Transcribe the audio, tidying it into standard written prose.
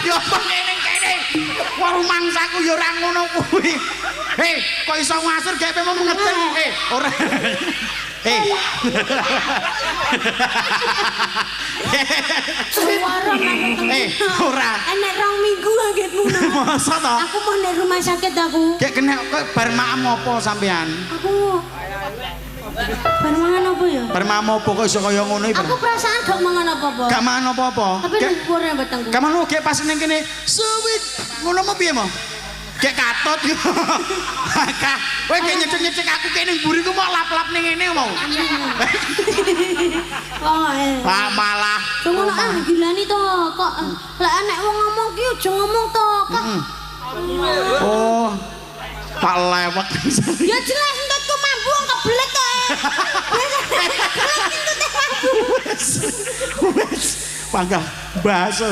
diomong ning kene. Wah, rumangsaku ya ora ngono kuwi. Hei, kok iso ngasur gek mau ngeten? Eh, ora. Eh. Suara aku. Eh, ora. Enek 2 minggu anggitmu. Masa to? Aku mau nek rumah sakit aku. Gek kena kok bar maem apa sampean? Aku bar mangan apa ya? Bar maem apa kok iso kaya ngono iki? Aku perasaan gak mangan apa-apa. Gak mangan apa-apa. Tapi Gek lumpur ya wetengku. gak mangan gek pas ning kene suwit ngono mau piye mo? Gek katut. Kak, kowe gek nyecek-nyecek aku kene mburi ku mau lap-lap ning ngene mau. Oh, eh. Pak malah. Aja ngono ah gilani to kok lek enek wong ngomong ki aja ngomong to kok. Oh. Pak lewek. Ya jelas entutku mambu wong kebelet kok. Kebelet entute mambu. Wes. Wes. Panggah bahasa.